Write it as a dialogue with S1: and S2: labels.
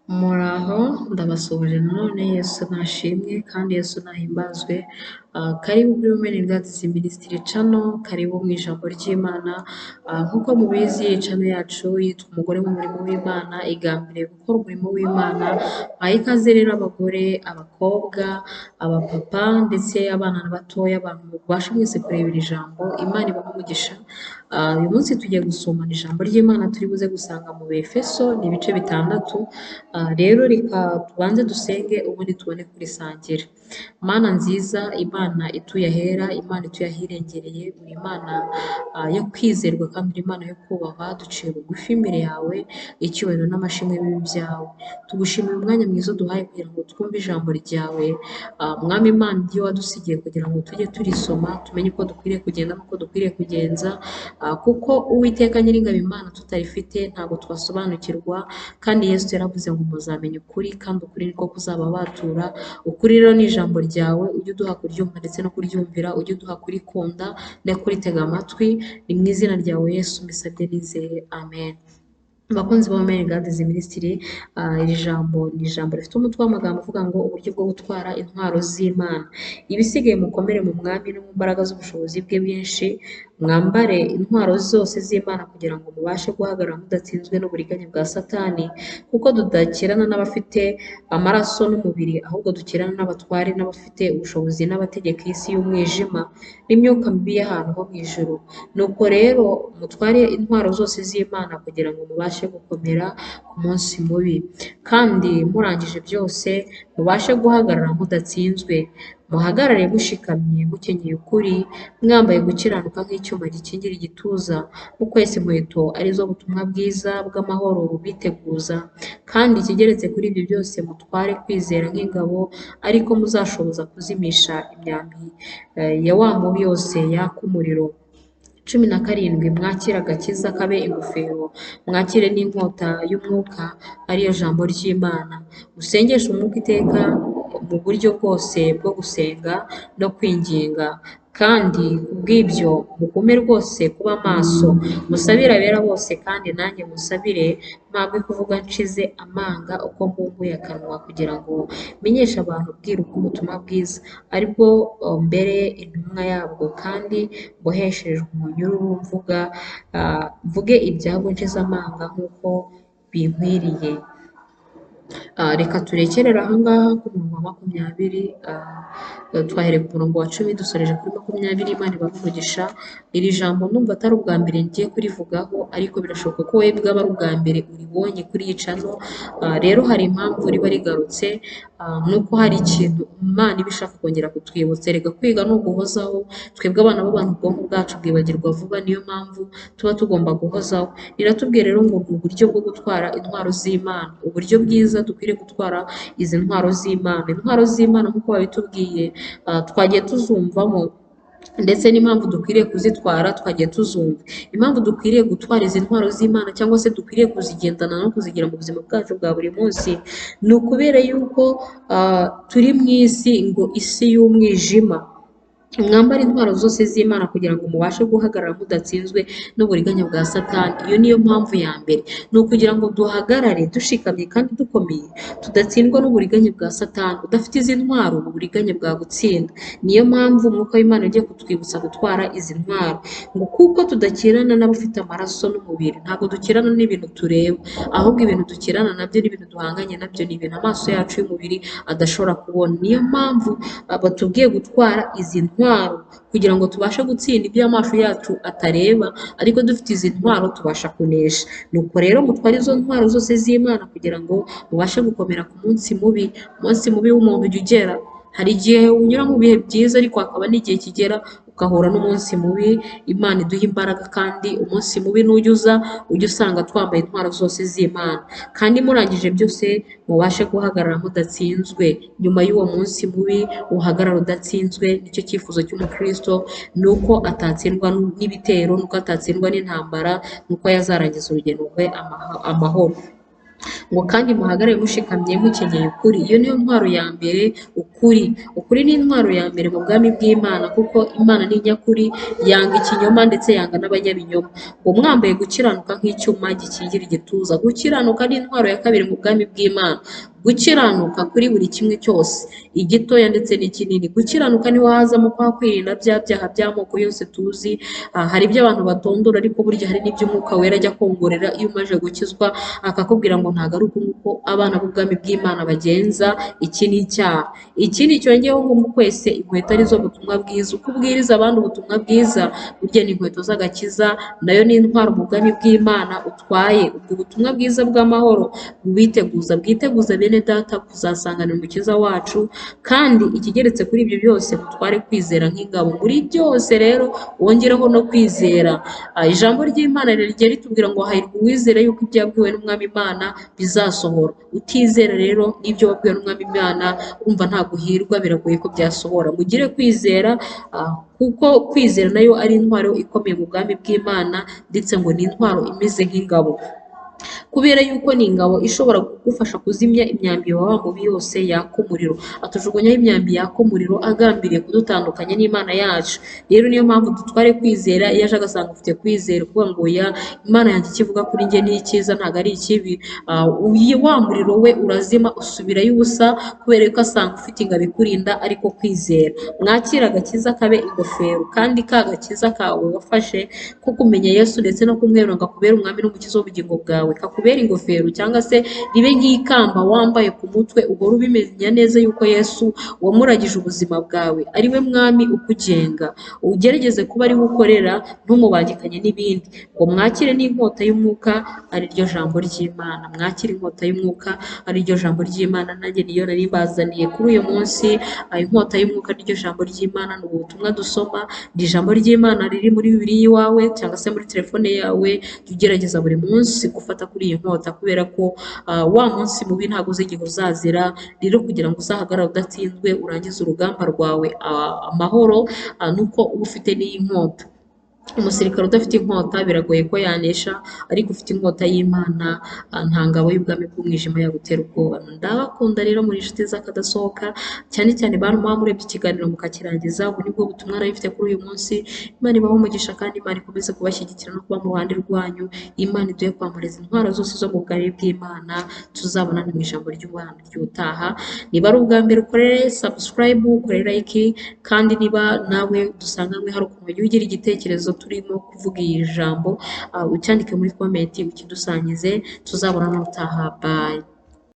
S1: Muraho ndabasuhuje nanone Yesu nashimwe kandi Yesu nahimbazwe. Karibu kuri Women in God's Ministry Channel, karibu mu ijambo ry'Imana. Nk'uko mubizi iyi channel yacu yitwa Umugore mu murimo w'Imana, igambiriye gukora umurimo w'Imana. Mbahaye ikaze rero abagore, abakobwa, abapapa ndetse abana batoya, abantu mubasha mwese kureba iri jambo, Imana ibahe umugisha. Uyu munsi tugiye gusomana ijambo ry'Imana turi buze gusanga mu Befeso, ni ibice 6. Rero reka tubanze dusenge ubundi tubone kurisangira. Mana nziza, Imana ituye ahera, Imana ituye ahirengereye, uri Imana yo kwizerwa kandi uri Imana yo kubahwa, duciye bugufi imbere yawe, icyubahiro n'amashimwe bibe ibyawe. Tugushimira umwanya mwiza uduhaye kugira ngo twumve ijambo ryawe. Mwami Imana, iryo wadusigiye kugira ngo tujye turisoma, tumenye uko dukwiriye kugenda n'uko dukwiriye kugenza, kuko Uwiteka Nyiringabo Imana tutarifite ntabwo twasobanukirwa, kandi Yesu yaravuze ngo muzamenya ukuri kandi ukuri niko kuzababatura. Ukuri rero ni ijambo ryawe, ujye uduha kuryumva ndetse no kuryumvira, ujye uduha kurikunda no kuritega amatwi, ni mu izina ryawe Yesu mbisabye nizeye, amen. Abakunzi ba Women in God's Ministry, iri jambo ni ijambo rifite umutwe w'amagambo uvuga ngo uburyo bwo gutwara intwaro z'Imana. Ibisigaye mukomere mu mwami no mu mbaraga z'ubushobozi bwe bwinshi, mwambare intwaro zose z'Imana kugira ngo mubashe guhagarara mudatsinzwe n'uburiganya bwa Satani, kuko tudakirana n'abafite amaraso n'umubiri, ahubwo dukirana n'abatware n'abafite ubushobozi n'abategeka isi y'umwijima n'imyuka mibi y'ahantu ho mu ijuru. Nuko rero mutware intwaro zose z'Imana kugira ngo mubashe gukomera ku munsi mubi, kandi murangije byose mubashe guhagarara mudatsinzwe. Muhagarare mushikamye mukenyeye ukuri, mwambaye gukiranuka nk'icyuma gikingira igituza, mukwesa inkweto arizo butumwa bwiza bw'amahoro bubiteguza, kandi ikigeretse kuri ibyo byose mutware kwizera nk'ingabo, ariko muzashoboza kuzimisha imyambi ya wa mubi yose yaka umuriro. 17 mwakire agakiza kabe ingofero, mwakire n'inkota y'umwuka ariyo jambo ry'Imana. Musengeshe umwuka iteka mu buryo bwose bwo gusenga no kwinginga, kandi kubw'ibyo mugume rwose kuba maso, musabire abera bose, kandi nanjye musabire mpabwe kuvuga nshize amanga uko mbumbuye akanwa, kugira ngo menyeshe abantu ubwiru bw'ubutumwa bwiza, aribwo mbere intumwa yabwo, kandi mbohesherejwe umunyururu mvuge ibyabwo nshize amanga nk'uko binkwiriye. Reka turekerere aha ngaha ku murongo wa 20, twahereye ku murongo wa 10 dusoreje kuri 20. Imana ibahe umugisha. Iri jambo ndumva atari ubwa mbere ngiye kurivugaho, ariko birashoboka ko wowe bwaba ari ubwa mbere uribonye kuri iyi channel. Rero hari impamvu riba rigarutse, nuko hari ikintu Imana iba ishaka kongera kutwibutsa. Erega kwiga ni uguhozaho, twebwe abana b'abantu ubwonko bwacu bwibagirwa vuba, niyo mpamvu tuba tugomba guhozaho. Riratubwiye rero ngo ni uburyo bwo gutwara intwaro z'Imana, uburyo bwiza dukwiriye gutwara izi ntwaro z'Imana. Intwaro z'Imana nk'uko babitubwiye, twagiye tuzumvamo, ndetse n'impamvu dukwiriye kuzitwara twagiye tuzumva. Impamvu dukwiriye gutwara izi ntwaro z'Imana cyangwa se dukwiriye kuzigendana no kuzigira mu buzima bwacu bwa buri munsi, ni ukubera yuko turi mu isi, ngo isi y'umwijima. Mwambare intwaro zose z'Imana kugira ngo mubashe guhagarara mudatsinzwe n'uburiganya bwa Satani. Iyo niyo mpamvu ya mbere, ni ukugira ngo duhagarare dushikamye kandi dukomeye, tudatsindwa n'uburiganya bwa Satani. Udafite izi ntwaro, uburiganya bwagutsinda. Niyo mpamvu Umwuka w'Imana ugiye kutwibutsa gutwara izi ntwaro, ngo kuko tudakirana n'abafite amaraso n'umubiri, ntabwo dukirana n'ibintu tureba, ahubwo ibintu dukirana nabyo n'ibintu duhanganye nabyo ni ibintu amaso yacu y'umubiri adashobora kubona. Niyo mpamvu batubwiye gutwara izi ntwaro kugira ngo tubashe gutsinda ibyo amaso yacu atareba, ariko dufite izi ntwaro tubasha kunesha. Nuko rero mutware izo ntwaro zose z'Imana kugira ngo mubashe gukomera ku munsi mubi. Umunsi mubi w'umuntu ujya ugera, hari igihe unyura mu bihe byiza, ariko hakaba n'igihe kigera ugahura n'umunsi mubi. Imana iduha imbaraga, kandi umunsi mubi nujya uza ujye usanga twambaye intwaro zose z'Imana, kandi murangije byose mubashe guhagarara mudatsinzwe. Nyuma y'uwo munsi mubi uhagarara udatsinzwe, nicyo cyifuzo cy'umukristo, ni uko atatsindwa n'ibitero, ni uko atatsindwa n'intambara, ni uko yazarangiza urugendo rwe amahoro. Ngo kandi muhagarare mushikamye mukenyeye ukuri. Iyo niyo ntwaro ya mbere, ukuri. Ukuri ni intwaro ya mbere mu bwami bw'Imana, kuko Imana ni nyakuri, yanga ikinyoma ndetse yanga n'abanyabinyoma. Ngo mwambaye gukiranuka nk'icyuma gikingira igituza. Gukiranuka ni intwaro ya kabiri mu bwami bw'Imana. Gukiranuka kuri buri kimwe cyose, igitoya ndetse n'ikinini. Gukiranuka niho hazamo kwa kwirinda bya byaha by'amoko yose tuzi. Hari ibyo abantu batondora, ariko burya hari n'ibyo Umwuka Wera ajya kongorera iyo umaze gukizwa, akakubwira ngo ntabwo ari uko nguko abana b'ubwami bw'Imana bagenza, iki ni icyaha. Ikindi cyongeyeho ngo mu kwese inkweto arizo butumwa bwiza. Uko ubwiriza abandi ubutumwa bwiza, burya ni inkweto z'agakiza, nayo ni intwaro mu bwami bw'Imana utwaye. Ubwo butumwa bwiza bw'amahoro bwiteguza, bwiteguza bene Data kuzasanganira Umukiza wacu. Kandi ikigeretse kuri ibyo byose, mutware kwizera nk'ingabo. Muri byose rero wongereho no kwizera. Ijambo ry'Imana rigiye ritubwira ngo hahirwa uwizera yuko ibyo yabwiwe n'Umwami Imana bizasohora. Utizera rero n'ibyo wabwiwe n'Umwami Imana, urumva ntabwo uhirwa, biragoye ko byasohora. Mugire kwizera, kuko kwizera nayo ari intwaro ikomeye mu bwami bw'Imana, ndetse ngo ni intwaro imeze nk'ingabo. Kubera yuko ni ingabo ishobora kugufasha kuzimya imyambi wa mubi yose yaka umuriro. Atujugunyaho imyambi yaka umuriro agambiriye kudutandukanya n'Imana yacu. Rero niyo mpamvu dutware kwizera. Iyo aje agasanga ufite kwizera, kuvuga ngo ya Imana yanjye ikivuga kuri njye ni icyiza, ntabwo ari ikibi, wa muriro we urazima, usubirayo ubusa, kubera yuko asanga ufite ingabo ikurinda, ariko kwizera. Mwakire agakiza kabe ingofero, kandi ka gakiza kawe wafashe ko kumenya Yesu ndetse no kumwemera ngo akubere Umwami n'Umukiza w'ubugingo bwawe, kakubera ingofero cyangwa se ribe nk'ikamba wambaye ku mutwe, uhora ubimenya neza yuko Yesu wamuragije ubuzima bwawe ari we Mwami ukugenga. Ugerageze kuba ari we ukorera, ntumubangikanye n'ibindi. Ngo mwakire n'inkota y'umwuka ari ryo jambo ry'Imana. Mwakire inkota y'umwuka ari ryo jambo ry'Imana. Nanjye niyo nari mbazaniye kuri uyu munsi. Inkota y'umwuka ari ryo jambo ry'Imana ni ubutumwa dusoma, ni ijambo ry'Imana riri muri Bibiliya iwawe cyangwa se muri telefone yawe. Jya ugerageza buri munsi gufata kuri iyi nkota, kubera ko wa munsi mubi ntabwo uzi igihe uzazira. Rero kugira ngo uzahagarare udatsinzwe, urangize urugamba rwawe amahoro, nuko uba ufite n'iyi nkota. Umusirikare udafite inkota biragoye ko yanesha, ariko ufite inkota y'Imana nta ngabo y'ubwami bw'umwijima yagutera ubwoba. Ndabakunda rero muri inshuti z'akadasohoka, cyane cyane bantu muba murebye ikiganiro mukakirangiza. Ubu nibwo butumwa nari mfite kuri uyu munsi. Imana ibahe umugisha, kandi Imana ikomeze kubashyigikira no kuba mu ruhande rwanyu. Imana iduhe kwambara intwaro zose zo mu bwami bw'Imana. Tuzabonane mu ijambo ry'Imana ry'ubutaha. Niba ari ubwa mbere ukorere subscribe, ukorere like, kandi niba nawe dusanganywe hari ukuntu wagiye ugira igitekerezo turimo kuvuga iyi jambo, ucyandike muri comment ukidusangize. Tuzabona n'utaha. Bye.